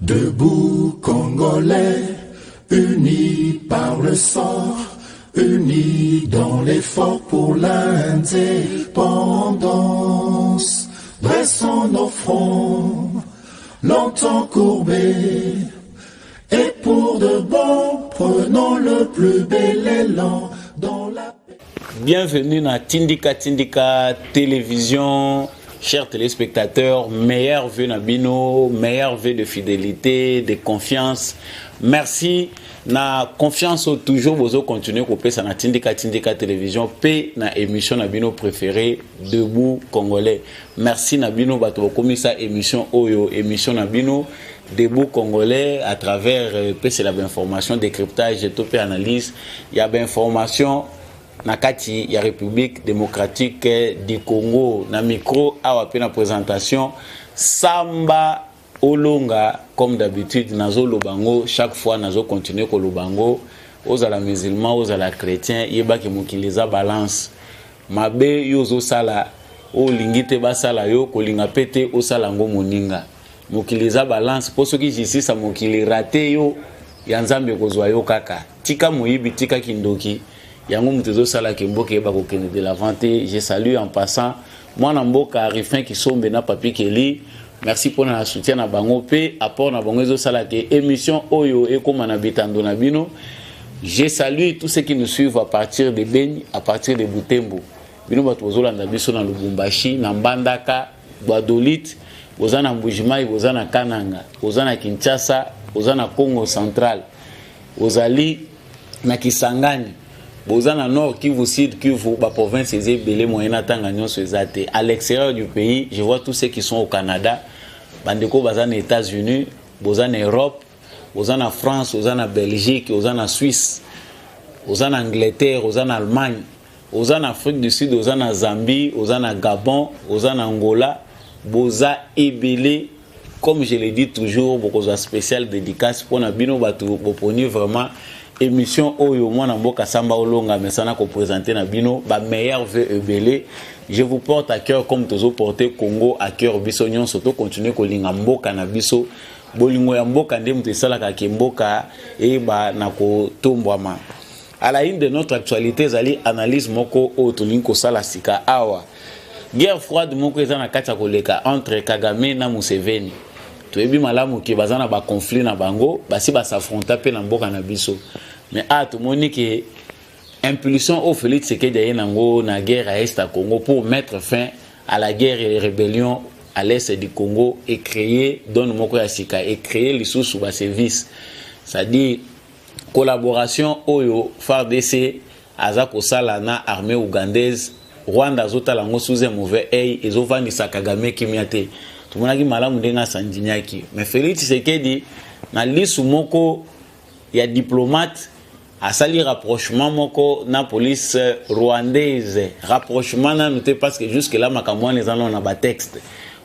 Debout Congolais, unis par le sort, unis dans l'effort pour l'indépendance. Dressons nos fronts, longtemps courbés, et pour de bon, prenons le plus bel élan dans la paix. Bienvenue na Tindika Tindika Télévision, chers téléspectateurs, meilleurs vœux na bino, meilleurs vœux de fidélité, de confiance. Merci na confiance oyo toujours bozo continuer kopesa na Tindika Tindika Télévision pe na émission na bino préférée Debout Congolais. Merci na bino bato bokomisa émission oyo émission na bino Debout Congolais à travers pesela ba information, décryptage to pe analyse ya ba information na kati ya République démocratique du Congo. Na micro awa pe na présentation Samba Olonga, comme d'habitude nazo loba ngo chaque fois, nazo continuer koloba ngo. Ozala musulman, ozala chrétien, yebaki mokili eza balance. Mabe yo ozosala olingi te basala yo, kolinga pe te osala ngo moninga. Mokili eza balance, po soki justice ya mokili rate yo, ya Nzambe ekozwa yo kaka. Tika moyibi, tika kindoki, yango moto ezosalaka mboka eyeba kokende de l'avant te. Je salue en passant mwana mboka Rufin Kisombe na Papi Kelly. Merci mpona na soutien na bango mpe apport na bango ezosalaka émission oyo ekóma na bitando na bino. Je salue tous ceux qui nous suivent à partir de Beni, à partir de Butembo. Bino bato bozolanda biso na Lubumbashi, na Mbandaka, Gbadolite, boza na Mbujimayi, boza na Kananga, boza na Kinshasa, boza na Congo Central, ozali na Kisangani, boza na Nord Kivu, Sud Kivu, ba province eza ebele, moyen natanga nyonso eza te. À l'extérieur du pays, je vois tous ceux qui sont au Canada, bandeko baza na États-Unis, boza na Europe, oza na France, oza na Belgique, oza na Suisse, oza na Angleterre, oza na Allemagne, oza na Afrique du Sud, oza na Zambie, oza na Gabon, oza na Angola, boza ebele. Comme je le dis toujours, bokozwa spécial dédicace mpona bino bato boponi vraiment émission oyo mwana mboka Samba Olonga mesana koprésente na bino ba meilleurs vœux ebele. Je vous porte à cœur comme tozoporte Congo à cœur. Biso nyonso tocontinue kolinga mboka na biso. Bolingo ya mboka nde moto esalaka ke mboka eyeba na kotombwama. À la une de notre actualité ezali analyse moko oyo tolingi kosala sika awa. Guerre froide moko eza na kati ya koleka entre Kagame na Museveni. Toyebi malamu ke baza na baconflit na bango, basi bas'affronta mpe na mboka na biso. Mais a tomoni ke impulsion oyo Félix Tshisekedi aye nango na guerre à est ya Congo pour mettre fin à la guerre et rébellion à l'est du Congo et créer donne moko ya sika et créer lisusu baservice, c'est-à-dire collaboration oyo FARDC aza kosala na armée ougandaise, Rwanda azotala yango sous un mauvais œil. Ezovandisa Kagame kimia te. Tomonaki malamu ndenge asandinyaki. Mais Félix Tshisekedi, na lisu moko ya diplomate, asali rapprochement moko na police rwandaise. Rapprochement nanu te, parce que jusque là makambo wana eza nano na batexte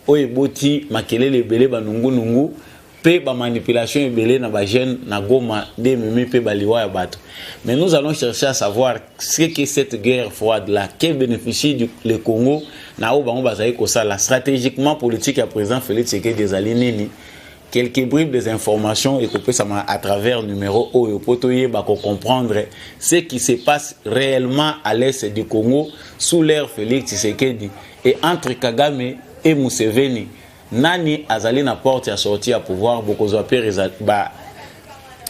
oyo eboti makelele ebele, banungunungu mpe bamanipulation ebele na bajeune na Goma nde ememi mpe baliwa ya bato. Mais nous allons chercher à savoir ce que cette guerre froide là que bénéficie le Congo na oyo bango bazali kosala. Stratégiquement, politique ya président Félix Tshisekedi ezali nini? Quelques bribes des informations ekopesama à travers numéro oyo po toyeba kocomprendre ce qui se passe réellement à l'est du Congo sous l'ère Félix Tshisekedi et entre Kagame et Museveni, nani azali na porte ya sortie ya pouvoir. Bokozwa mpe ba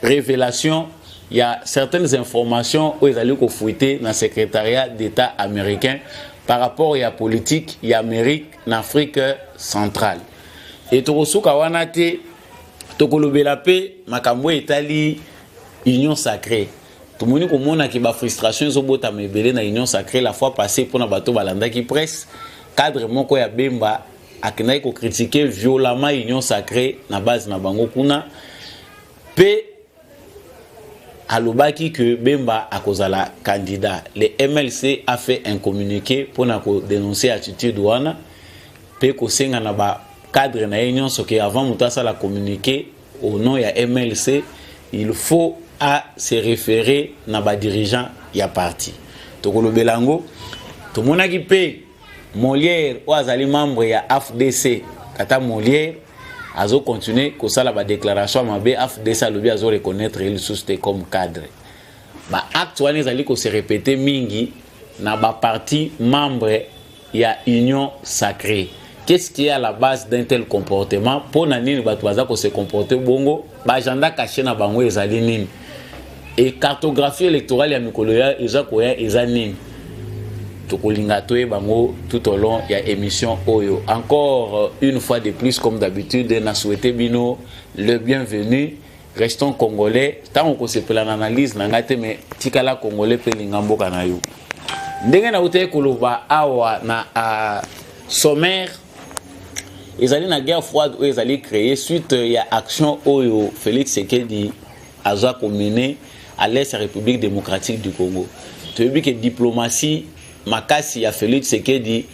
révélation ya certaines informations oyo ezali kofuite na secrétariat d'État américain par rapport ya politique ya Amérique na Afrique centrale. E tokosuka wana te, tokolobela mpe makambo oyo etali Union sacrée. Tomoni komonaki bafrustration ezobotama ebele na Union sacrée. La fois passée, mpona bato balandaki presse, cadre moko ya Bemba akendaki kocritiquer violemment Union sacrée na base na bango kuna, mpe alobaki que Bemba akozala candidat. Le MLC a fait un communiqué mpona kodénoncer attitude wana mpe kosenga na bacadre na ye nyonso ke avant moto asala communiqué au nom ya MLC, il faut à se référer na badirigeant ya parti. Tokolobela yango. Tomonaki mpe Molière oyo azali membre ya AFDC, tata Molière. Azo continuer kosala ba déclaration mabe. AFDC alobi azo reconnaître ye lisusu te comme cadre. Ba acte wana ezali ko se répéter mingi na ba parti membre ya Union sacrée. Qu'est-ce qui est à la base d'un tel comportement? Mpo na nini bato baza ko se comporter bongo? Baagenda caché na bango ezali nini? E cartographie électorale ya mikolo ya eza koya eza nini? Tokolinga toyeba yango tout au long ya émission oyo. Encore une fois de plus, comme d'habitude, na souhaité bino le bienvenu. Restons congolais. Ntango kosepela na analyse na ngai te, mais tikala congolais mpe linga mboka na yo. Ndenge nautaki koloba awa na sommaire, ezali na guerre froide oyo ezali créé suite ya action oyo Félix Tshisekedi aza komener à l'est ya République démocratique du Congo. Toyebi ke diplomatie makasi ya Félix Tshisekedi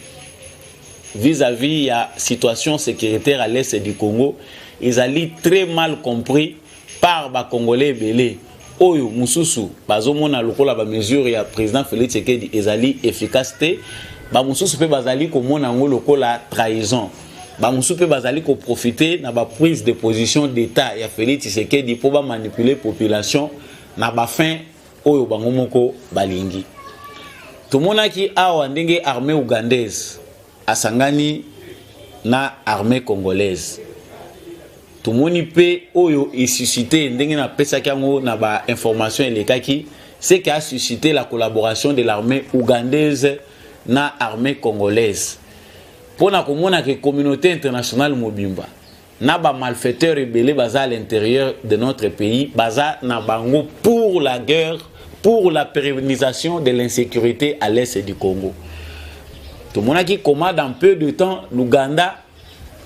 vis-à-vis ya situation sécuritaire à l'est du Congo ezali très mal compris par bacongolais ebele oyo mosusu bazomona lokola bamesure ya président Félix Tshisekedi ezali efficace te. Bamosusu mpe bazali komona yango lokola trahison. Bamosusu mpe bazali koprofite na baprise de position d'état ya Félix Tshisekedi mpo bamanipuler population na bafin oyo bango moko balingi. Tomonaki awa ndenge armée ougandaise asangani na armée congolaise. Tomoni mpe oyo esuscité, ndenge napesaki yango na bainformation elekaki, ce qui a suscité la collaboration de l'armée ougandaise na armée congolaise, mpona komona ke communauté internationale mobimba na bamalfaiteur ebele baza à l'intérieur de notre pays, baza na bango pour la guerre, pour la pérennisation de l'insécurité à l'est du Congo. Tomonaki comment dans peu de temps l'Ouganda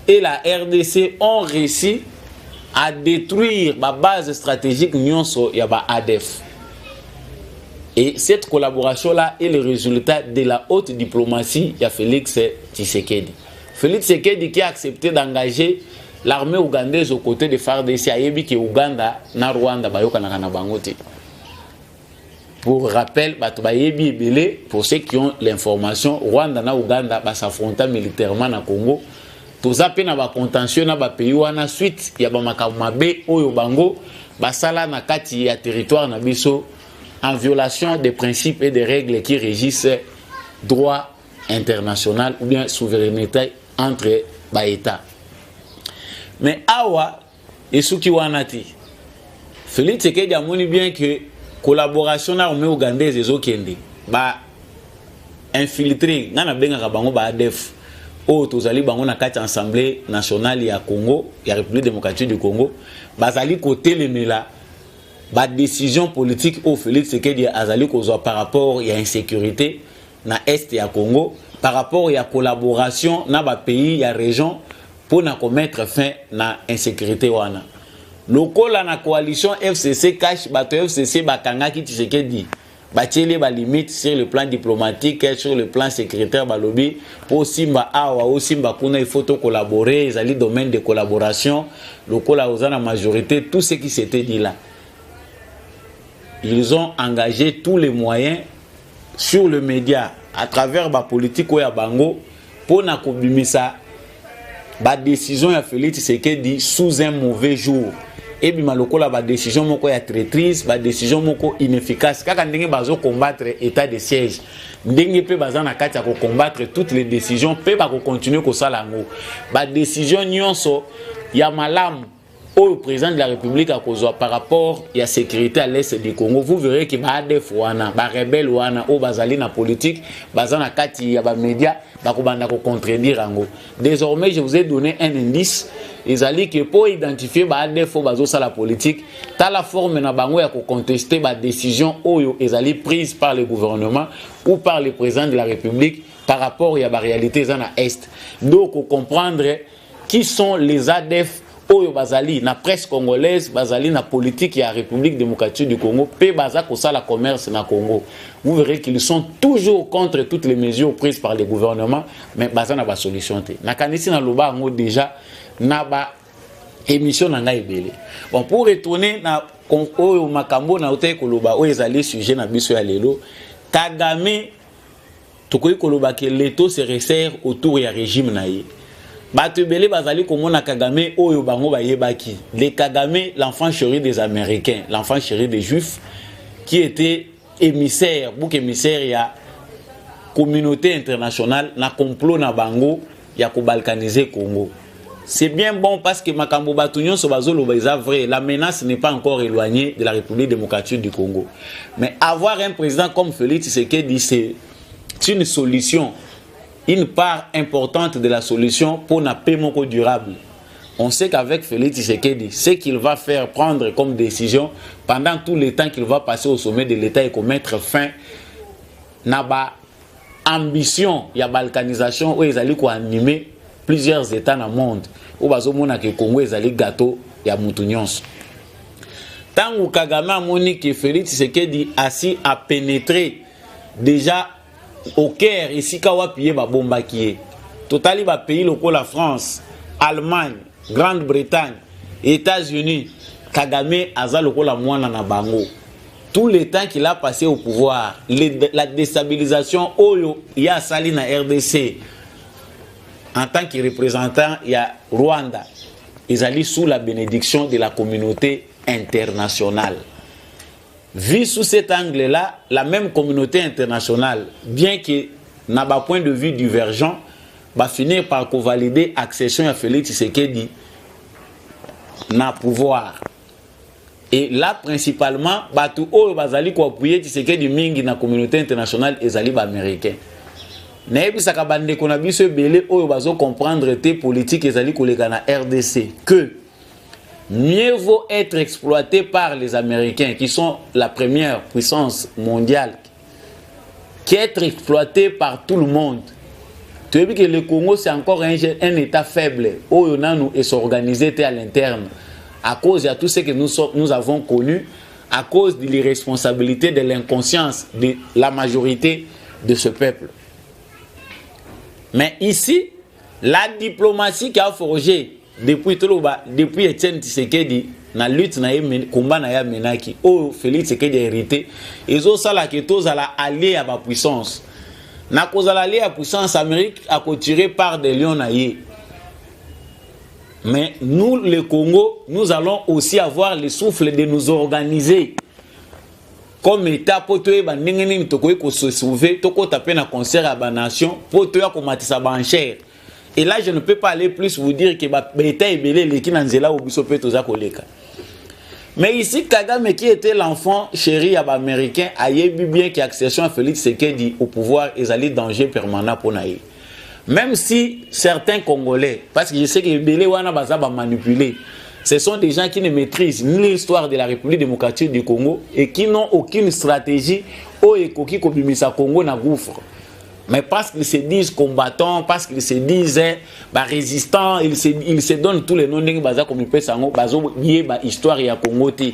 et la RDC ont réussi à détruire ba base stratégique nyonso ya ba ADF. Et cette collaboration là est le résultat de la haute diplomatie ya Félix Tshisekedi. Félix Tshisekedi qui a accepté d'engager l'armée ougandaise aux côtés de FARDC, ayebi ke Uganda na Rwanda bayokanaka na bango te. Pour rappel, bato bayebi ebele, pour ceux qui ont l'information, Rwanda na Uganda bas'affronta militairement na Congo. Toza mpe na bacontentieux na bapays wana suite ya bamakambo mabe oyo bango basala na kati ya territoire na biso, en violation des principes et des règles qui régissent droit international ou bien souveraineté entre baétat. Mais awa esuki wana te. Félix Tshisekedi amoni bien que collaboration na armée ougandaise ezokende, ba infiltré, ngai nabengaka bango ba ADF, oyo tozali bango na kati ya Assemblée nationale ya Congo, ya République démocratique du Congo, bazali kotelemela badécision politique oyo Félix Tshisekedi azali kozwa par rapport ya insécurité na est ya Congo, par rapport ya collaboration na bapays ya région mpona komettre fin na insécurité wana. Lokola na coalition FCC CACH, bato FCC bakangaki Tshisekedi, batieli balimite sur le plan diplomatique, sur le plan sécuritaire. Balobi mpo osimba awa, osimba kuna, il faut tocollaborer, ezali domaine de collaboration. Lokola oza na majorité, tout ce qui s'était dit là, ils ont engagé tous les moyens sur le média, à travers bapolitique oyo ya bango, mpona kobimisa badécision ya Félix Tshisekedi sous un mauvais jour, ebima lokola badécision moko ya traîtrise, badécision moko inefficace. Kaka ndenge bazocombattre état de siège, ndenge mpe baza na kati ya kocombattre toutes les décisions, mpe bakocontinue kosala yango. Badécision nyonso ya malamu oyo président de la République akozwa par rapport ya sécurité à l'est du Congo, vous verrez ke baADF wana, barebelle wana oyo bazali na politique, baza na kati ya bamédia, bakobanda kocontredire yango. Désormais, je vous ai donné un indice, ezali ke mpo identifier baADF oyo bazosala politique, tala forme na bango ya kocontester badécision oyo ezali prise par le gouvernement ou par le président de la République par rapport ya baréalité eza na est. Donc comprendre qui sont les ADF oyo bazali na presse congolaise, bazali na politique ya République démocratique du Congo mpe baza kosala commerce na Congo. Vous verrez qu'ils sont toujours contre toutes les mesures prises par le gouvernement, mais baza na basolution te. Nakanisi naloba yango déjà na ba émission na ngai ebele. Bon, pour retourner na oyo makambo na otaki koloba, oyo ezali sujet na biso ya lelo, Kagame, tokoki koloba ke l'étau se resserre autour ya régime na ye. Bato ebele bazali komona Kagame oyo bango bayebaki, le Kagame, l'enfant chéri des Américains, l'enfant chéri des Juifs, qui était émissaire, bouc émissaire ya communauté internationale na complot na bango ya kobalkaniser Congo. C'est bien bon parce que makambo bato nyonso bazoloba eza vrai, la menace n'est pas encore éloignée de la République démocratique du Congo. Mais avoir un président comme Félix Tshisekedi, c'est une solution, une part importante de la solution pour une paix moko durable. On sait qu'avec Félix Tshisekedi, ce qu'il va faire prendre comme décision pendant tout le temps qu'il va passer au sommet de l'État et mettre fin na ba ambition ya balkanisation oyo ezali koanimer plusieurs États dans le monde, oyo bazomona ke Congo ezali gâteau ya mutu nyonso. Ntango Kagame amoni ke Félix Tshisekedi asi apénétré déjà au cœur esika wapi ye babombaki ye, totali bapays lokola France, Allemagne, Grande-Bretagne, États-Unis, Kagame aza lokola mwana na bango. Tout le temps qu'il a passé au pouvoir, la déstabilisation oyo ye asali na RDC en tant que représentant ya Rwanda ezali sous la bénédiction de la communauté internationale. Vu sous cet angle-là, la même communauté internationale, bien que n'a pas point de vue divergent, va finir par valider accession à Félix Tshisekedi na pouvoir. Et là, principalement, bato oyo bazali ko appuyer Tshisekedi mingi na communauté internationale ezali ba Américain. Nayebisaka bandeko na biso ebele oyo bazo comprendre te politique ezali koleka na RDC que mieux vaut être exploité par les Américains, qui sont la première puissance mondiale, qu'être exploité par tout le monde. Tu vois que le Congo, c'est encore un État faible oyo nanu es'organiser à l'interne à cause de tout ce que nous avons connu, à cause de l'irresponsabilité, de l'inconscience de la majorité de ce peuple. Mais ici, la diplomatie qui a forgé depuis toloba, depuis Etienne Tshisekedi na lutte na ye, combat na ye amenaki, oyo Félix Tshisekedi a hérité, ezosala ke tozala allié ya bapuissance. Na kozala allié ya puissance, Amérique akotirer part de lion na ye. Mais nous, le Congo, nous allons aussi avoir le souffle de nous organiser comme État po toyeba ndenge nini tokoki kose sauver, tokota mpe na concert ya banation mpo toya komatisa baenchère. Et là, je ne peux pas aller plus vous dire que baétat ebele eleki na nzela oyo biso mpe toza koleka. Mais ici, Kagame, qui était l'enfant chéri ya baaméricain, ayebi bien que accession ya Félix Tshisekedi au pouvoir ezali danger permanent mpo na ye. Même si certains Congolais, parce que je sais que ebele wana baza bamanipuler, ce sont des gens qui ne maîtrisent ni l'histoire de la République démocratique du Congo et qui n'ont aucune stratégie oyo ekoki kobimisa Congo na gouffre. Mais parce qu'ils se disent combattants, parce qu'ils se disent bah, résistants, ils se donnent tous les noms ndenge baza komipesa yango, bazoyeba histoire ya Congo te.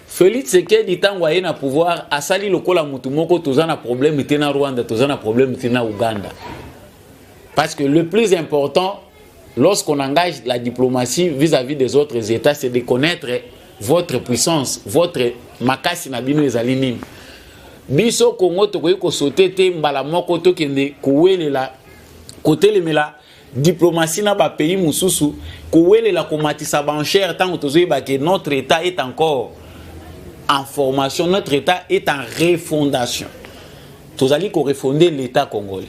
Félix Tshisekedi, ntango aye na pouvoir, asali lokola motu moko: toza na problème te na Rwanda, toza na problème te na Uganda. Parce que le plus important lorsqu'on engage la diplomatie vis-à-vis des autres États, c'est de connaître votre puissance, votre makasi na bino ezali nini. Biso Congo tokoki kosauter te mbala moko tokende kowelela kotelemela diplomatie na bapays mosusu, kowelela komatisa baenchère ntango tozoyeba ke notre État est encore en formation, notre État est en refondation. Tozali korefonder l'État congolais.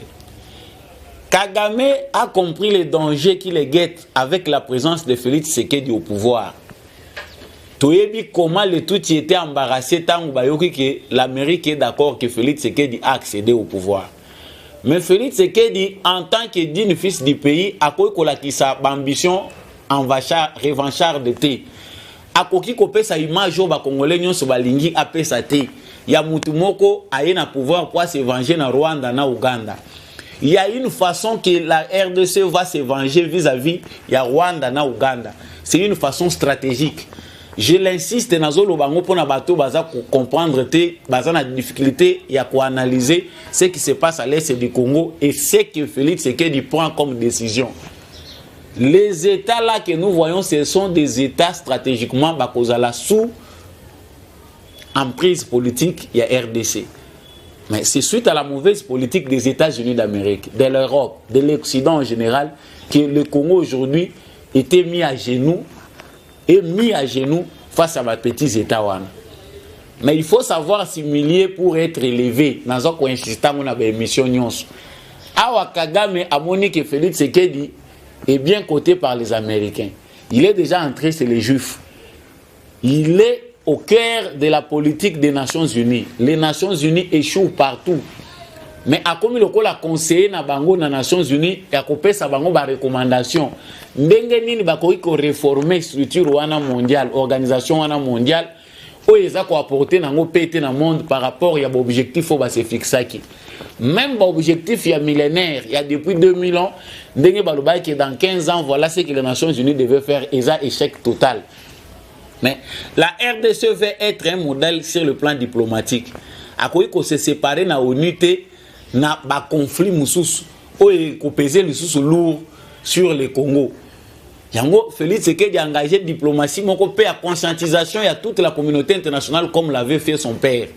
Kagame a compris les dangers qui les guettent avec la présence de Félix Tshisekedi au pouvoir. Toyebi comment le Tutsi était embarrassé ntango bayoki ke l'Amérique est d'accord que Félix Tshisekedi a accédé au pouvoir. Mais Félix Tshisekedi, en tant que digne fils du pays, akoki kolakisa baambition revancharde te, akoki kopesa image oyo bakongolais nyonso balingi apesa te, ya mutu moko aye na pouvoir po ase venger na Rwanda na Uganda. Il y a une façon que la RDC va se venger vis-à-vis ya Rwanda na Uganda, c'est une façon stratégique. Je l'insiste, nazoloba yango mpona bato baza comprendre te, baza na difficulté ya koanalyser ce qui se passe à l'est du Congo et ce que Félix Tshisekedi prend comme décision. Les États là que nous voyons, ce sont des États stratégiquement bakozala sous emprise politique ya RDC. Mais c'est suite à la mauvaise politique des États-Unis d'Amérique, de l'Europe, de l'Occident en général, que le Congo aujourd'hui était mis à genoux et mis à genoux face à ba petits États wana. Mais il faut savoir s'humilier pour être élevé. Naza ko insister na ba émission nyonso. Awa Kagame amoni que Félix Tshisekedi est bien coté par les Américains. Il est déjà entré chez les Juifs. Il est au cœur de la politique des Nations Unies. Les Nations Unies échouent partout. Mais akomi lokola conseiller na bango na Nations Unies ya kopesa bango ba recommandation ndenge nini bakoki koreforme structure wana mondiale, organisation wana mondiale oyo eza koapporte nango pe te na monde par rapport ya baobjectif oyo base fixaki, même baobjectif ya millénaire ya depuis 2000 ans. Ndenge balobaki dans 15 ans, voilà ce que les Nations Unies devaient faire, eza échec total. Mais la RDC veut être un modèle sur le plan diplomatique. Akoki kose séparer na ONU te na baconflit mosusu oyo ekopese lisusu lourd sur le Congo. Yango Félix Tshisekedi a engagé diplomatie moko mpe ya conscientisation ya toute la communauté internationale, comme l'avait fait son père.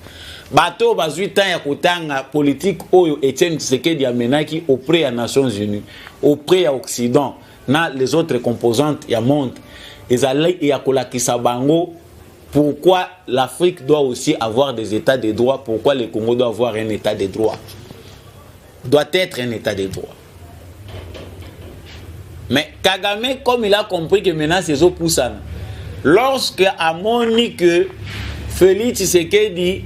Bato oyo bazwi temps ya kotanga politique oyo Etienne Tshisekedi amenaki auprès ya Nations Unies, auprès ya Occident na les autres composantes ya monde, ezali ya kolakisa bango pourquoi l'Afrique doit aussi avoir des états de droit, pourquoi le Congo doit avoir un état de droit, doit être un état de droit. Mais Kagame, comme il a compris que maintenant c'est ezopusana, lorsque amoni que Félix Tshisekedi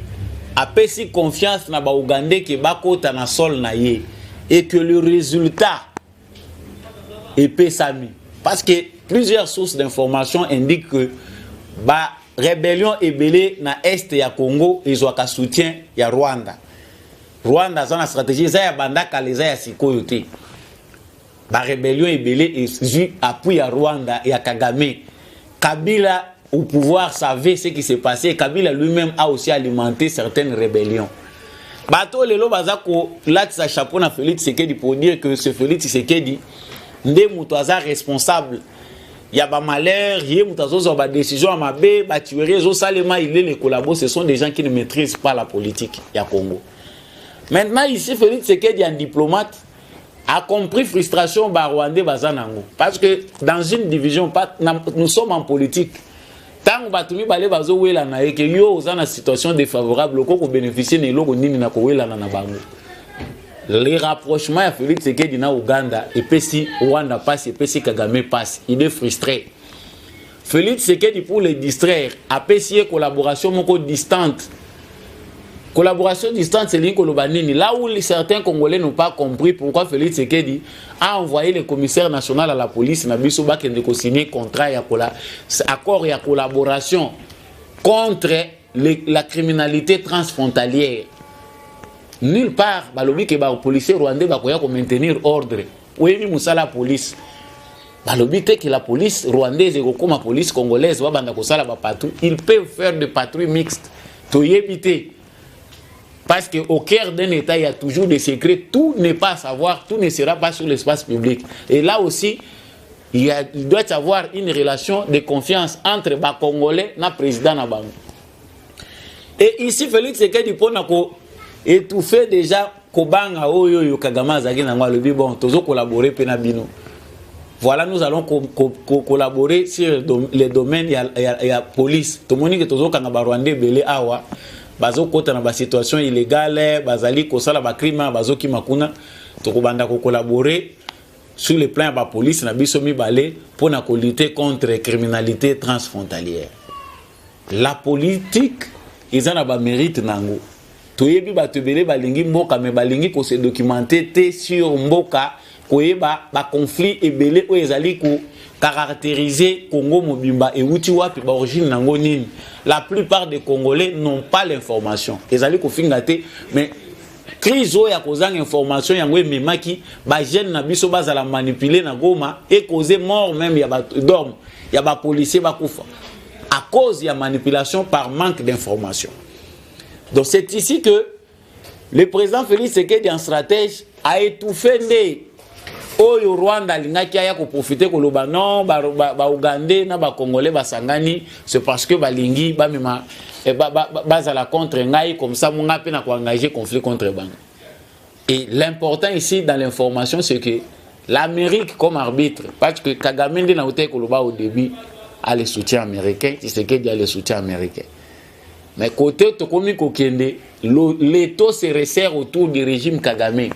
apesi confiance na baougandais ke bakota na sol na ye et que le résultat epesami, parce que plusieurs sources d'informations indiquent que ba rébellion ebele na est ya Congo ezwaka soutien ya Rwanda. Rwanda aza na stratégie, eza ya banda kala, eza ya sikoyo te. Barébellion ebele ezwi appui ya Rwanda, ya Kagame. Kabila au pouvoir savait ce qui s'est passé. Kabila lui-même a aussi alimenté certaines rébellions. Bato lelo baza kolatisa chapeau na Félix Tshisekedi pour dire que ce Félix Tshisekedi nde moto aza responsable ya bamalheur, ye moto azozwa badécision ya mabe, batuerie ezosalema, il est le collabo, ce sont des gens qui ne maîtrisent pas la politique ya Congo. Maintenant ici, Félix Tshisekedi en diplomate a compris frustration barwandais baza nango, parce que dans une division pas, nous sommes en politique, ntango bato mibale bazowelana ye ke yo oza na situation défavorable, okoki kobénéficie na eloko nini na kowelana na bango. Le rapprochement ya Félix Tshisekedi na Uganda epesi Rwanda pasi, epesi Kagame pasi, il est frustré. Félix Tshisekedi, pour le distraire, apesi ye collaboration moko distante. Collaboration distante, elingi koloba nini? Là où certains Congolais n'ont pas compris pourquoi Félix Tshisekedi a envoyé le commissaire national à la police na biso bakende kosigner contrat ya kola, accord ya collaboration contre la criminalité transfrontalière. Nulle part balobi ke bapolicier rwandais bakoya komaintenir ordre. Oyebi mosala ya police. Balobi te ke la police rwandaise ekokóma police congolaise, babanda kosala bapatrouille. Ils peuvent faire des patrouilles mixtes, toyebi te, parce qu'au cœur d'un État, il y a toujours des secrets. Tout n'est pas à savoir, tout ne sera pas sur l'espace public. Et là aussi, il doit y avoir une relation de confiance entre les Congolais et le président na bango. Et ici, Félix Tshisekedi, pour étouffer déjà kobanga oyo oyo Kagame azalaki nango, alobi: bon, tozo collaborer mpe na bino. Voilà, nous allons co co co collaborer sur les domaines ya police. Tomoni ke tozokanga barwandais ebele awa, bazokota na basituation illégale, bazali kosala bacrime, bazokima kuna. Tokobanda kocollaborer sur le plan ya bapolice na biso mibale mpona kolutter contre criminalité transfrontalière. La politique eza na bamérite nango. Toyebi bato ebele balingi mboka, me balingi kose documenter te sur mboka, koyeba baconflit ebele oyo ezali kocaractériser Congo mobimba ewuti wapi, baorigine nango nini. La plupart des Congolais n'ont pas l'information. Ezali kofinga te, mais crise oyo ya kozanga information, yango ememaki bajeune na biso bazala manipulé na Goma, ecauser mort même ya d'homme, ya bapolicier bakufa à cause ya manipulation par manque d'information. Donc c'est ici que le président Félix Tshisekedi en stratège a étouffé nde Oyo Rwanda alingaki aya koprofiter koloba non, Baougandais na Bacongolais basangani, c'est parce que balingi bamema bazala contre ngai, comme ça monga mpe na koengager conflit contre bango. Et l'important ici dans l'information, c'est que l'Amérique comme arbitre, parce que Kagame nde nauti koloba au début a le soutien américain, Tshisekedi a le soutien américain, mais côté tokomi kokende, l'étau se resserre autour du régime Kagame,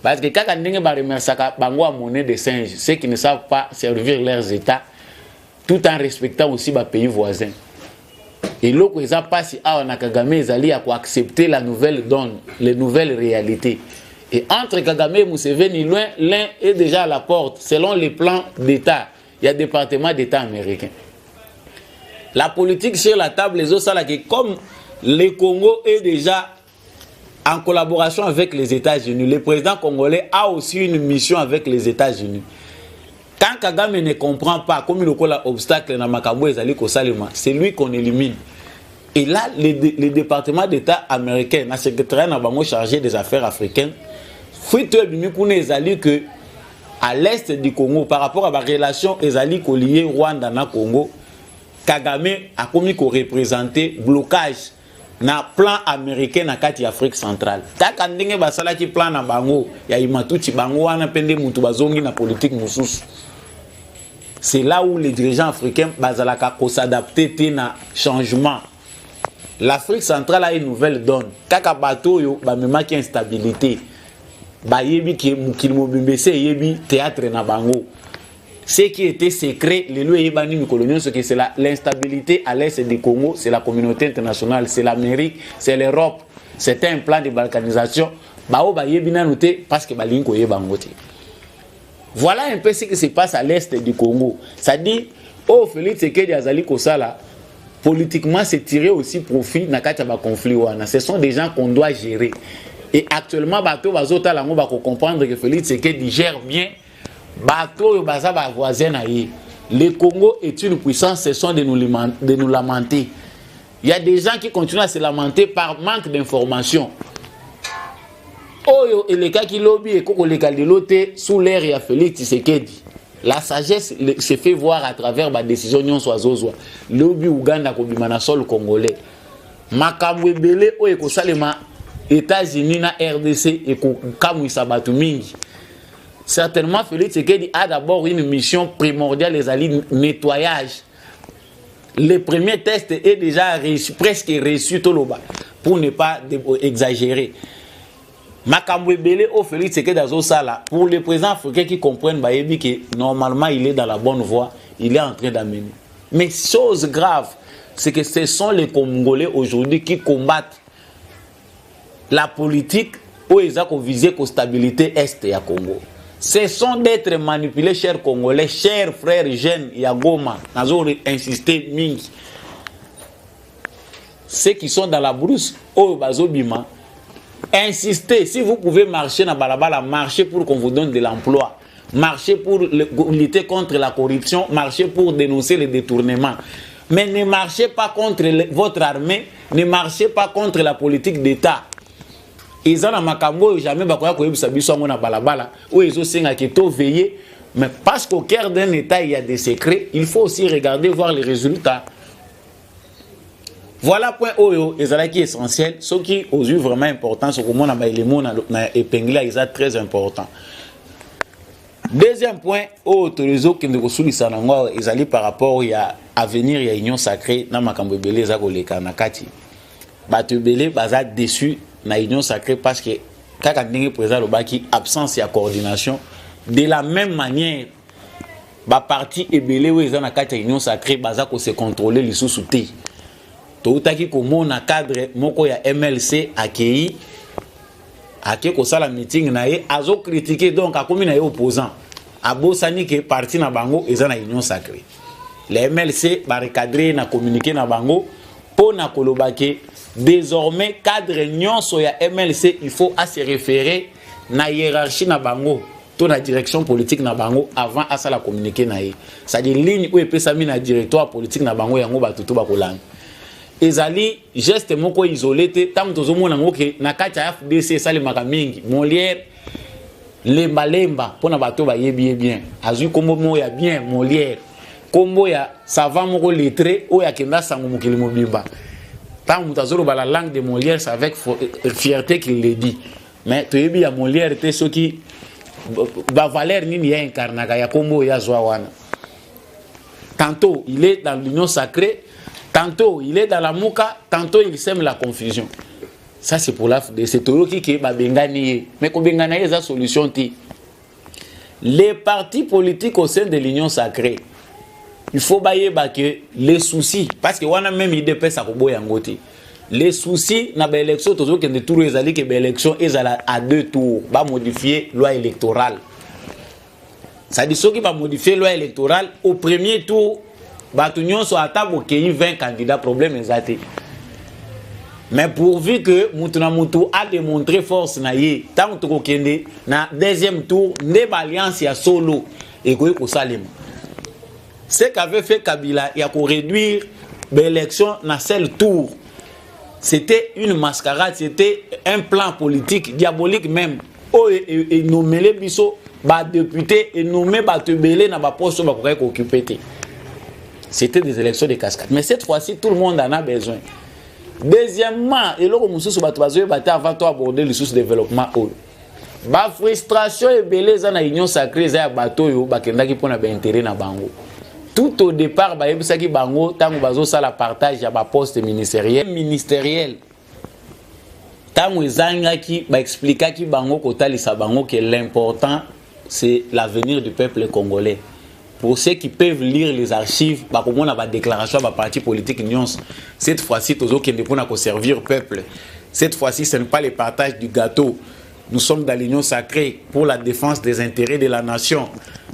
parce que kaka ndenge baremerciaka bango ya monnaie de singe, ceux qui ne savent pas servir leurs états tout en respectant aussi bapays voisins. Eloko eza mpasi awa na Kagame ezali ya koaccepter la nouvelle donne, les nouvelles réalités. Et entre Kagame et Museveni, loin, l'un est déjà à la porte selon les plans d'état. Il y a département d'état américain, la politique sur la table ezosalaka. Comme le Congo est déjà en collaboration avec les États-Unis, le président congolais a aussi une mission avec les États-Unis. Quand Kagame ne comprend pas, comme il a obstacle na makambo ezali kosalema, c'est lui qu'on élimine. Et là, le département d'État américain, na secrétariat na bango chargé des affaires africaines, fuite ebimi kuna ezali que à l'est du Congo, par rapport à ba relation ezali kolier Rwanda na Congo, Kagame akomi koreprésenter blocage na plan américain na kati ya Afrique centrale. Kaka ndenge basalaki plan na bango ya Hima Tutsi, bango wana mpe nde mutu bazongi na politique mosusu. C'est là où les dirigeants africains bazalaka kos'adapter te na changement. L'Afrique centrale a une nouvelle donne. Kaka bato oyo bamemaki instabilité bayebi ke mokili mobimba ese eyebi théâtre na bango. Ce qui était secret, lelo eyebani mikolo nyonso ke c'est l'instabilité à l'est du Congo, c'est la communauté internationale, c'est l'Amérique, c'est l'Europe. C'était un plan de balkanisation. Bao bayebi nanu te parce que balingi koyeba yango te. Voilà un peu ce qui se passe à l'est du Congo. C'est-à-dire oyo Félix Tshisekedi azali kosala politiquement, c'est tirer aussi profit na kati ya baconflit wana. Ce sont des gens qu'on doit gérer. Et actuellement, bato bazotala yango bakocomprendre que Félix Tshisekedi gère bien bato oyo baza bavoisin na ye. Le Congo est une puissance, ce sont de nous lamenter. Il y a des gens qui continuent à se lamenter par manque d'information. Oyo elekaki lobi ekokoleka lelo te sous l'ère ya Félix Tshisekedi. La sagesse se fait voir à travers badécision nyonso azozwa. Lobi Uganda kobima na sol congolais, makambo ebele oyo ekosalema États-Unis na RDC ekokamwisa bato mingi. Certainement, Félix Tshisekedi a d'abord une mission primordiale, ezali nettoyage. Le premier test est déjà réussi, presque réussi toloba pour ne pas exagérer. Makambo ebele oyo Félix Tshisekedi azosala, pour les présidents africains qui comprennent, bayebi que normalement il est dans la bonne voie, il est en train d'amener. Mais chose grave, c'est que ce sont les Congolais aujourd'hui qui combattent la politique oyo eza koviser kostabilité est ya Congo. Ce sont d'être manipulés, chers Congolais, chers frères jeunes ya Goma. Nazo insister mingi, ceux qui sont dans la brousse, oyo bazobima, insistez. Si vous pouvez marcher na balabala, marchez pour qu'on vous donne de l'emploi, marchez pour lutter contre la corruption, marchez pour dénoncer les détournements, mais ne marchez pas contre votre armée, ne marchez pas contre la politique d'État. Eza na makambo oyo jamais bakoya koyebisa biso yango na balabala oyo ezosengaki toveiller. Mais parce qu'au cœur d'un État, il y a des secrets, il faut aussi regarder, voir les résultats. Voilà point oyo ezalaki essentiel. Soki ozwi vraiment importance, okomona baélément na épingle eza très important. Deuxième point oyo tozokende kosulisa nango ezali par rapport ya avenir ya Union sacrée na makambo ebele eza koleka na kati. Bato ebele baza déçu na Union sacrée parce que kaka ndenge président alobaki, absence ya coordination. De la même manière, baparti ebele oyo eza na kati ya Union sacrée baza kose contrôler lisusu te. Toutaki komona cadre moko ya MLC akei ake kosala meeting na ye, azocritiquer, donc akomi na ye opposant. Abosani ke parti na bango eza na Union sacrée. Le MLC barecadrer na communiqué na bango mpo na koloba ke désormais cadre nyonso ya MLC, il faut ase référer na hiérarchie na bango to na direction politique na bango avant asala communiqué na ye. C'est-à-dire ligne oyo epesami na directoire politique na bango, yango bato to bakolanda. Ezali geste moko isolé te. Ntango tozomona yango ke na kati ya AFDC esalemaka mingi, Molière. Lemba lemba pona bato bayebi ye bien. Azui kombo moko ya bien Molière. Kombo ya savant moko lettré oyo akenda sango mokili mobimba. Tango moto azoloba la langue de Molière, c'est avec fierté qu'il le dit. Mais toyebi ya Molière te soki ba valeur nini ya incarnaka ya kombo oyo azwa wana. Tantôt il est dans l'union sacrée, tantôt il est dans la muka, tantôt il sème la confusion. Ça c'est pour la FDC. Toyoki ke babengani ye. Mais kobengana ye eza solution te. Les partis politiques au sein de l'union sacrée, il faut bayeba que les soucis, parce que wana même UDPS akoboya yango te. Les soucis na ba élection tozokende tour ezali ke ba élection ezala à deux tours, ba modifier loi électorale. C'est-à-dire soki ba modifier loi électorale au premier tour, bato nyonso ata bokei 20 candidats, problème eza te. Mais pourvu que mutu na mutu a démontré force na ye, ntango tokokende na deuxième tour nde ba alliance ya solo ekoki kosalema. Ce qu'avait fait Kabila ya koréduire baélection na seul tour, c'était une mascarade, c'était un plan politique diabolique même oyo enomele biso badéputé, enome bato ebele na baposte oyo bakokaki kooccuper te. C'était des élections de cascade, mais cette fois-ci tout le monde en a besoin. Deuxièmement, eloko mosusu bato bazoyeba te avant to aborder lisusu développement oyo, bafrustration ebele eza na union sacrée eza ya bato oyo bakendaki mpona baintérêt na bango. Tout au départ bayebisaki bango ntango bazosala partage ya baposte ministériel, ntango ezangaki, baexplikaki bango kotalisa bango que l'important, c'est l'avenir du peuple congolais. Pour ceux qui peuvent lire les archives, bakomona badéclaration ya baparti politique nyonso: cette fois-ci tozokende mpona koservir peuple, cette fois-ci ce n'est pas le partage du gâteau, nous sommes dans l'union sacrée pour la défense des intérêts de la nation,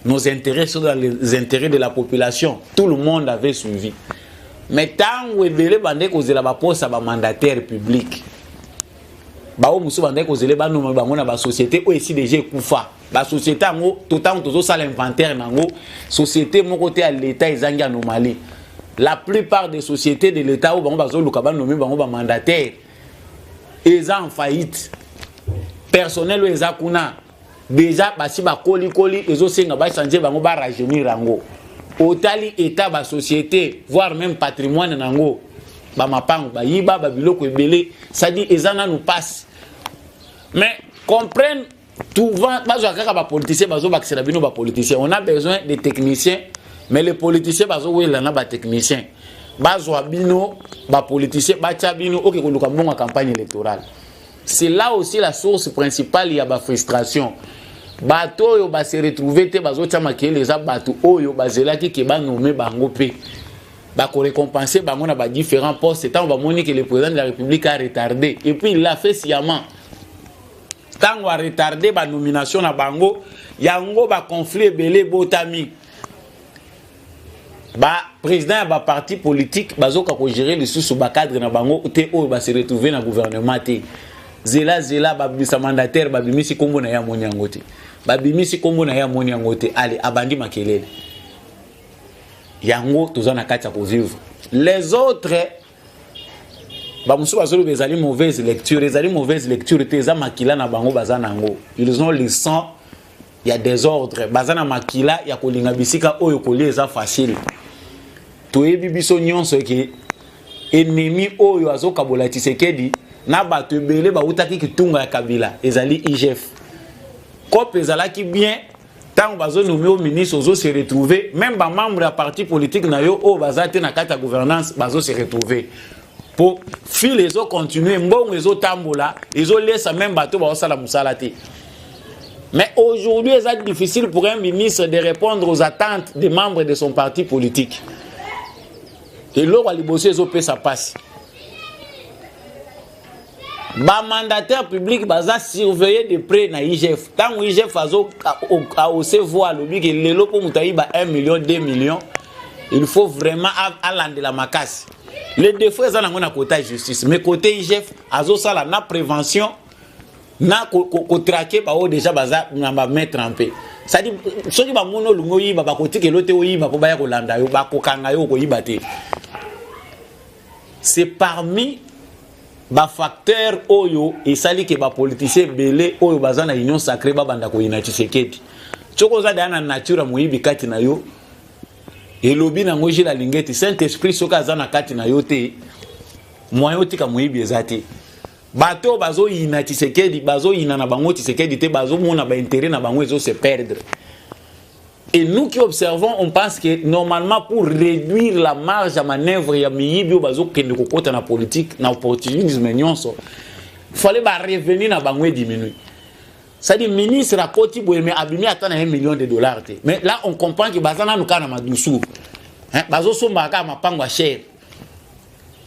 nos intérêts sont dans les intérêts de la population. Tout le monde avait suivi. Mais ntango ebele bande kozela baposte ya bamandataire public, bao mosusu bandaki kozela banoma bango na basociété oyo esi déjà ekufa. Basociété yango to ntango tozosala inventaire nango, société moko te ya l'état ezangi anomalie. La plupart des sociétés de l'état oyo bango bazoluka banome bango bamandataire eza en faillite. Personnel oyo eza kuna déjà basi bakolikoli, ezosenga bachange bango, barajeunir yango. Otali état, basociété, voire même patrimoine nango, bamapango bayiba, babiloko ebele, c'est-à-dire eza nanu pasi. Mais comprennent souvent bazwa kaka bapoliticien, bazobakisela bino bapoliticien. On a besoin de techniciens, mais les politiciens bazowelela na batechnicien. Bazwa bino bapoliticien, batya bino oke koluka mbongo ya campagne électorale. C'est là aussi la source principale ya bafrustration. Bato oyo base retrouve te, bazotya makele, eza bato oyo bazelaki ke banome bango mpe bakorécompense bango na badifférents postes. Ntango bamoni ke le président de la République a retardé, et puis il l'a fait sciemment, ntango aretarde banomination na bango, yango baconflit ebele ebotami. Baprésident ya baparti politique bazoka kogérer lisusu bacadre na bango te oyo base retrouve na gouvernement te. Zela zela, babimisa mandataire, babimisi nkombo na ye, amoni yango te. Babimisi nkombo na ye, amoni yango te. Ale abandi makelele. Yango toza na kati ya kovivre. Les autres bamosusu bazoloba ezali mauvaise lecture. Ezali mauvaise lecture te, eza makila na bango baza nango. Ils ont le sang ya désordre, baza na makila ya kolinga bisika oyo kolia eza facile. Toyebi biso nyonso ke ennemi oyo azokabola Tshisekedi na bato ebele bautaki kitunga ya Kabila ezali IGF. Cope ezalaki bien ntango bazonome yo ministre, ozose retrouver, même bamembre ya parti politique na yo oyo baza te na kati ya gouvernance bazose retrouver, po fil ezocontinue, mbongo ezotambola, ezolesa même bato baosala mosala te. Mais aujourd'hui, c'est difficile pour un ministre de répondre aux attentes des membres de son parti politique. Eloko ya liboso ezopesa mpasi, bamandataire public baza surveillé de près na IGF. Ntango IGF azo ase voi, alobi ke lelo mpo moto ayiba 1 million, 2 millions, il faut vraiment alandela makasi. Le défaut eza nango na côté ya justice, mais côté IGF azosala na prévention na kotraquer baoyo déjà baza na bamaître en paix. C'est-à-dire soki bamoni olingi oyiba, bakotikela te oyiba mpo baya kolanda yo, bakokanga yo, okoyiba te. C'est parmi Ba facteurs oyo esali ke ba politiciens ebele oyo baza na union sacrée babanda koyina Tshisekedi. Soki oza deja na nature ya moyibi kati na yo, elobi nango Jules Alingete, Saint Esprit soki aza na kati na yo te, moyen otika moyibi eza te. Bato oyo bazoyina Tshisekedi, bazoyina na bango Tshisekedi te, bazomona ba intérêt na bango ezo se perdre. Et nous qui observons, on pense que normalement pour réduire la marge à manœuvre ya miyibi oyo bazokende kokota na politique, na opportunisme nyonso, fallait ba revenu na bango diminuer. C'est-à-dire ministre akoti boye mais abimi ata na 1 million de dollars te. Mais là on comprend que baza nanu kaka na madusu. Hein, bazosomba kaka mapango ya cher.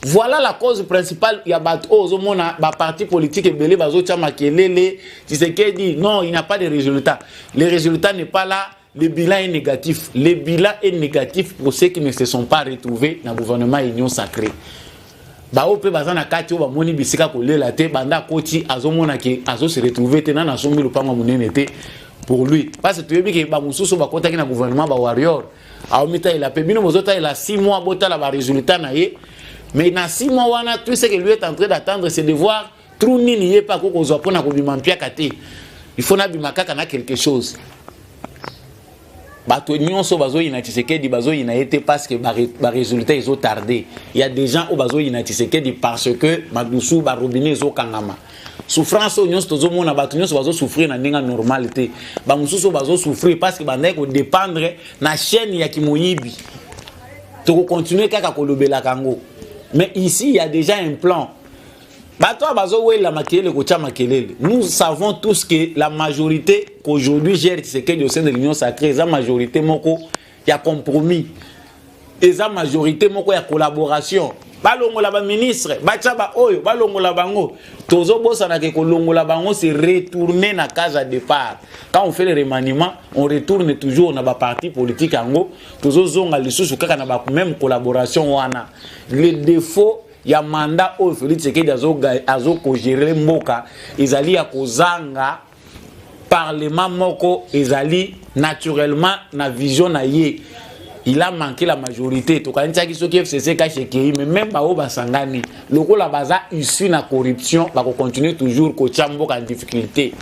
Voilà la cause principale ya bato oyo ozomona ba parti politique ebele bazotia makelele. Tshisekedi, non, il n'y a pas de résultat. Le résultat n'est pas là. Le bilan est négatif. Le bilan est négatif pour ceux qui ne se sont pas retrouvés dans le gouvernement Union Sacrée. Bao mpe baza na kati oyo bamoni bisika kolela te, banda akoti azomona ke azose retrouver te, nana asombi lopango monene te pour lui, parce que toyebi ke bamosusu bakotaki na gouvernement ba warrior aomitalela mpe bino bozotalela 6 mois, botala barésultat na ye. Mais na 6 mois wana, tout ce que lui est en train d'attendre, c'est de voir trou nini ye mpe akoki kozwa mpona kobima mpiaka te. Il faut nabima kaka na quelque chose. Bato nyonso bazoyina Tshisekedi, bazoyina ye te parce que barésultat ezotarde. Il y a des gens oyo bazoyina Tshisekedi parce que madusu, barobinet ezokangama, souffrance oyo nyonso tozomona. Bato nyonso bazosouffrir na ndenge normal te. Bamosusu oyo bazosouffrir parce que bandaki kodépendre na chaîne ya kimoyibi. Tokocontinue kaka kolobelaka yango, mais ici il y a déjà un plan. Bato oyo bazowela makelele, kotia makelele, nous savons tous que la majorité qu'aujourd'hui gère Tshisekedi au sein de l'Union sacrée eza majorité moko ya compromis, eza majorité moko ya collaboration. Balongola baministre, batia baoyo, balongola bango. Tozobosanaka kolongola bango, c'est retourner na case à départ. Quand on fait le remaniement, on retourne toujours na baparti politique yango, tozozonga lisusu kaka na bameme collaboration wana. Le défaut ya mandat oyo Félix Tshisekedi azokogérer mboka ezali ya kozanga parlement moko ezali naturellement na vision na ye. Il a manqué la majorité. Tokanisaki soki FCC CACH ekei, mais même baoyo basangani lokola baza issu na corruption, bakocontinue toujours kotia mboka en difficulté.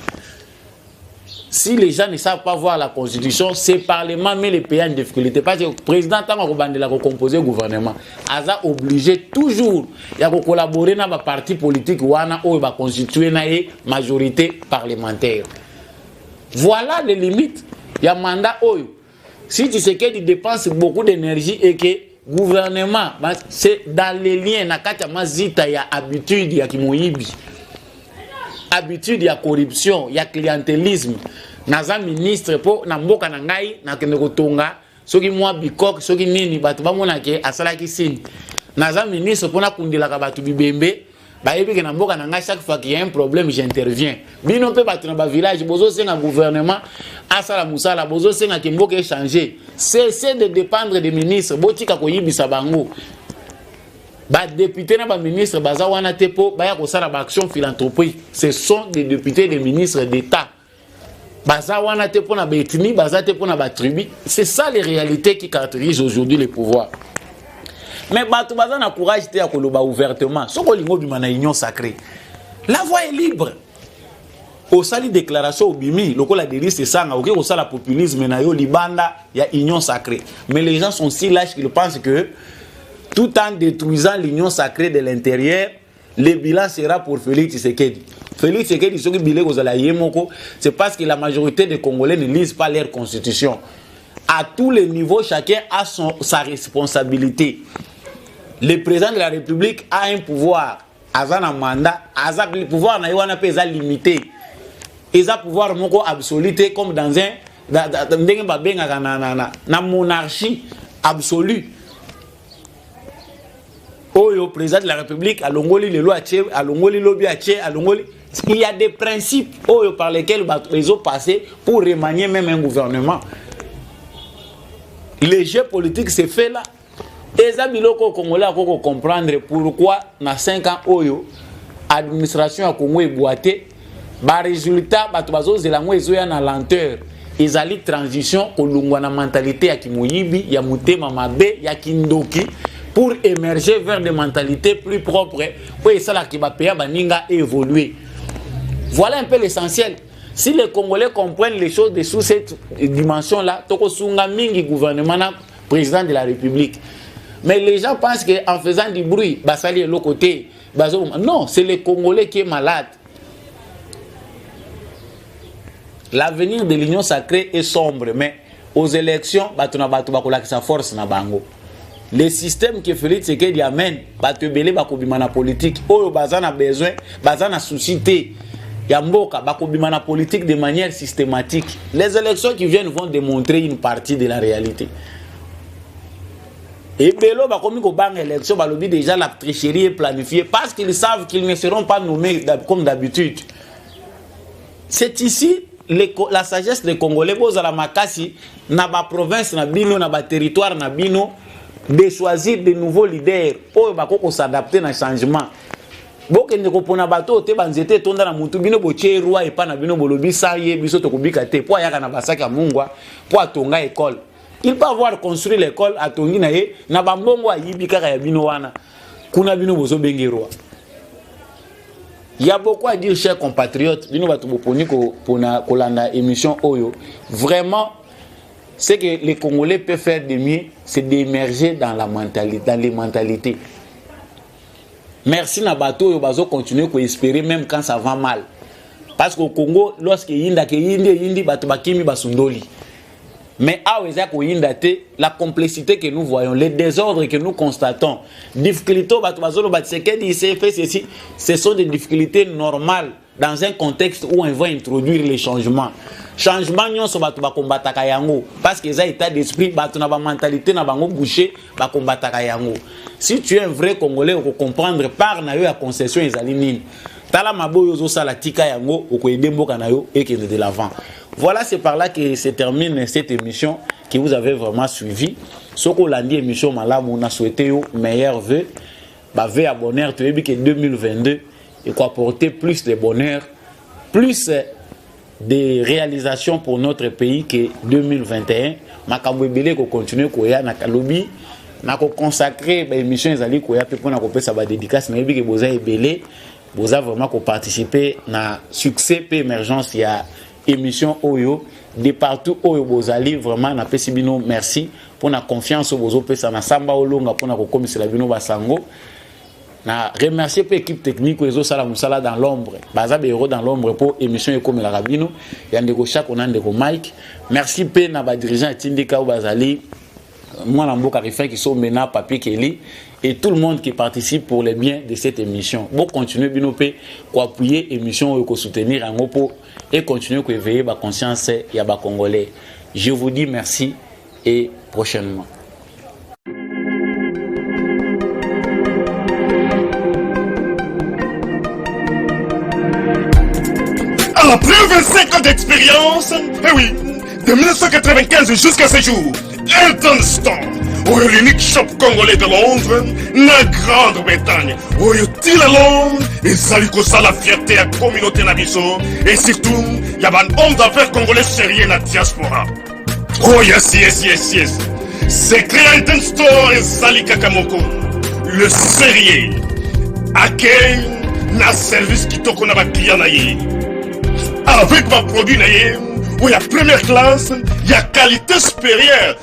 Si les gens ne savent pas voir la constitution, ce parlement met le pays en difficulté, parce que le président, ntango akobandela kocomposer gouvernement, aza obligé toujours ya kocollaborer na baparti politique wana oyo baconstitue na ye majorité parlementaire. Voilà les limites ya mandat oyo. Si Tshisekedi dépense beaucoup d'énergie et que gouvernement, c'est dans les liens na kati ya mazita ya habitude ya kimoyibi, habitude ya corruption, ya clientélisme, naza ministre mpo na mboka na ngai nakende kotonga soki mwa bikoke, soki nini, bato bamonake asalaki signe. Naza ministre mpo nakundelaka bato bibembe, bayebi ke na mboka na ngai, chaque fois qu'il y a un problème, j'interviens. Bino mpe bato na bavillage bozosenga gouvernement asala mosala, bozosenga ke mboka échange. Cessez de dépendre des ministres, botika koyibisa bango. Badéputé na baministre baza wana te mpo baya kosala baaction philanthropique. Ce sont des députés, des ministres d'État. Baza wana te mpo na baethnie, baza te mpo na batribu. C'est ça les réalités qui caractérisent aujourd'hui le pouvoir. Mais bato baza na courage te ya koloba ouvertement. Soki olingi obima na Union sacrée, la voie est libre. Osali déclaration, obimi lokola Delly Sesanga, okoki kosala populisme na yo libanda ya Union sacrée. Mais les gens sont si lâches qu'ils pensent que tout en détruisant l'Union sacrée de l'intérieur, le bilan sera pour Félix Tshisekedi. Félix Tshisekedi, soki bilan kozala ye moko, c'est parce que la majorité des Congolais ne lisent pas leur constitution. À tous les niveaux, chacun a sa responsabilité. Le président de la République a un pouvoir, aza na mandat, aza pouvoir na ye wana mpe eza limité, eza pouvoir moko absolu te, comme dans un ndenge babengaka na monarchie absolue oyo président de la République alongoli lelo, atie, alongoli lobi, atie, alongoli. Il y a des principes oyo par lesquels bato ezopasser pour remanier même un gouvernement. Le jeu politique se fait là. Eza biloko oyo Congolais akoki kocomprendre pourquoi na 5 ans oyo administration ya Congo ebwa te, barésultat bato bazozela yango ezoya na lenteur. Ezali transition, kolongwa na mentalité ya kimoyibi, ya motema mabe, ya kindoki. Pour émerger vers des mentalités plus propres, oyo esalaka bapeya baninga évoluer. Voilà un peu l'essentiel. Si les Congolais comprennent les choses de sous cette dimension là, tokosunga mingi gouvernement na président de la République. Mais les gens pensent qu'en faisant du bruit, basali eloko te. Non, c'est le Congolais qui est malade. L'avenir de l'Union sacrée est sombre, mais aux élections, bato na bato bakolakisa force na bango. Le système que Félix Tshisekedi amène, bato ebele bakobima na politique. Oyo baza na besoin, baza na souci te ya mboka, bakobima na politique de manière systématique. Les élections qui viennent vont démontrer une partie de la réalité. Ebele bakomi kobanga élection, balobi déjà la tricherie est planifiée parce qu'ils savent qu'ils ne seront pas nommés comme d'habitude. C'est ici la sagesse des Congolais. Bozala makasi na ba province na bino, na ba territoire na bino, de choisir de nouveaux leaders oyo bako s'adapter na changement. Bokende kopona bato oyo te banzete etonda na mutu bino, botie roi epa na bino, bolobi sa ye biso tokobika te, mpo ayaka na basaki ya mungwa, mpo atonga école. Il peut avoir construit l'école, atongi na ye na bambongo ayibi kaka ya bino wana kuna, bino bozobenge roi. Il y a beaucoup à dire, chers compatriotes. Bino bato boponi pona kolanda émission oyo. Vraiment, ce que les Congolais peuvent faire de mieux, c'est d'émerger dans la mentalité, dans les mentalités. Merci na bato oyo bazo continuer ko espérer même quand ça va mal. Parce qu'au Congo, lorsque yinda ke yindi yindi, bato bakimi, basundoli. Mais awa eza koyinda te. La complexité que nous voyons, les désordres que nous constatons, difficultés bato bazoloba Tshisekedi s'est fait ceci, ce sont des difficultés normales dans un contexte où on va introduire les changements. Changement nyonso, bato bakombataka yango parce que eza état d'esprit. Bato na bamentalité na bango bouché bakombataka yango. Si tu es un vrai Congolais, okocomprendre part na yo ya concession ezali nini. Tala mabe oyo ozosala, tika yango, okoyede mboka na yo ekende de l'avant. Voilà, c'est par là que se termine cette émission que vous avez vraiment suivi. Soki olandi émission malamu, na souhaité yo meilleur vœu, bavœux ya bonheur. Toyebi ke 2022 ekoapporter plus de bonheur, plus de réalisations pour notre pays que 2021. Makambo ebele ekocontinue koya. Na kalobi nakoconsacre baémission ezali koya mpe mpona kopesa badédicace. Nayebi ke boza ebele, boza vraiment koparticiper na succès mpe émergence ya émission oyo. De partout oyo bozali, vraiment napesi bino merci mpona confiance oyo bozopesa na Samba Olonga mpona kokomisela bino basango. Na remercier mpe équipe technique oyo ezosala mosala dans l'ombre, baza bahéros dans l'ombre mpo émission ekomelaka bino, ya ndeko Chako na ndeko Mike. Merci mpe na badirigeant etindika oyo bazali, mwana mboka Rifin Kisombe na Papi Keli et tout le monde qui participe pour le bien de cette émission. Bon, continuer bino mpe koappuyer émission oyo, kosoutenir yango mpo et continuer koéveiller baconscience ya bacongolais. Je vous dis merci et prochainement. Après 25 ans d'expérience, eh oui, de 1995 jusqu'à ce jour, Elton Store, oyo l'unique shop congolais de Londres, na Grande-Bretagne, oyo tila Londres, ezali kosala fierté ya communauté na biso, et surtout, ya ba homme d'affaires congolais sérieux na diaspora. Oh yes. Secret ya Elton Store ezali kaka moko. Le sérieux. Accueil na service kitoko na baclient na ye. Avec baproduit na ye, oyo ya première classe, ya qualité supérieure.